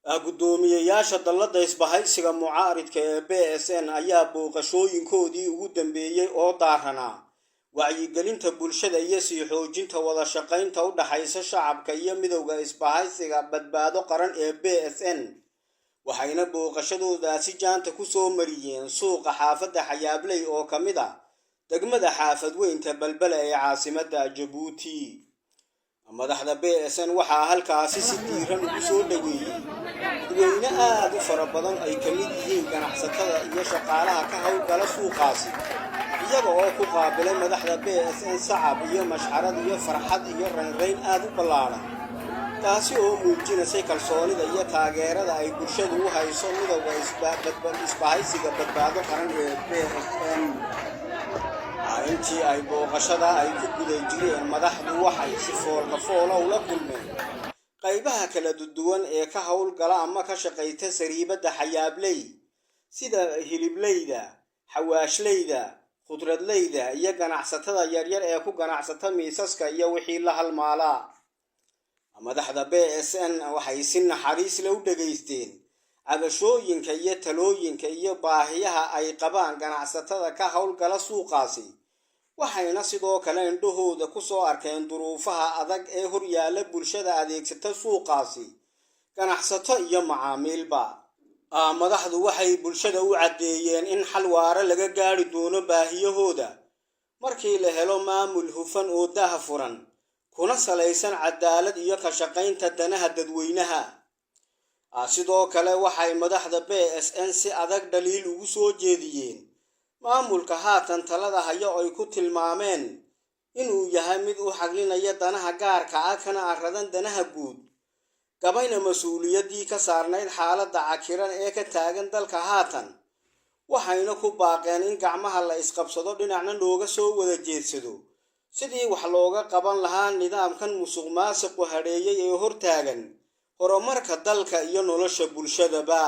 Guddoomiyeyaasha dallada isbahaysiga mucaaridka ee PSN ayaa booqashooyinkoodii ugu dambeeyey oo daaranaa wacyigelinta bulshada iyo sii xoojinta wada shaqaynta u dhaxaysa shacabka iyo midowda isbahaysiga Badbaado Qaran ee PSN, waxayna booqashadoodaasi jaanta ku soo mariyeen suuqa xaafadda Xayaabley oo ka mid ah degmada Xaafad Weynta Balbala ee caasimadda Jabuuti. Madaxda PSN waxaa halkaasi si diiran ugu soo dhoweeyey dadweyne aad u fara badan, ay ka mid yihiin ganacsatada iyo shaqaalaha ka howlgala suuqaasi, iyaga oo ku qaabilay madaxda PSN sacab iyo mashxarad iyo farxad iyo raynrayn aad u ballaadhan, taasi oo muujinaysay kalsoonida iyo taageerada ay bulshadu u hayso midowda isbahaysiga Badbaado Qaran ee PSN. Intii ay booqashada ay ku guda jireen, madaxdu waxay si foolka foola ula kulmeen qaybaha kala duwan ee ka howlgala ama ka shaqayta sariibadda Xayaabley, sida hilibleyda, xawaashleyda, khudradleyda iyo ganacsatada yaryar ee ku ganacsata miisaska iyo wixii la halmaalaa. Madaxda PSN waxay si naxariis leh u dhegaysteen cabashooyinka iyo talooyinka iyo baahiyaha ay qabaan ganacsatada ka howlgala suuqaasi, waxayna sidoo kale indhahooda ku soo arkeen duruufaha adag ee horyaalla bulshada adeegsata suuqaasi, ganacsato iyo macaamiilba. Madaxdu waxay bulshada u caddeeyeen in xal waara laga gaari doono baahiyahooda markii la helo maamul hufan oo daah furan, kuna salaysan cadaalad iyo ka shaqaynta danaha dadweynaha. Sidoo kale waxay madaxda PSN si adag dhaliil ugu soo jeediyeen maamulka haatan talada hayo, ay ku tilmaameen inuu yahay mid u xaglinaya danaha gaarka ah kana aradan danaha guud, gabayna mas-uuliyaddii ka saarnayd xaaladda cakiran ee ka taagan dalka haatan. Waxayna ku baaqeen in gacmaha la isqabsado, dhinacna looga soo wada jeedsado sidii wax looga qaban lahaa nidaamkan musuq maasuqu hadheeyey ee hortaagan horumarka dalka iyo nolosha bulshadaba.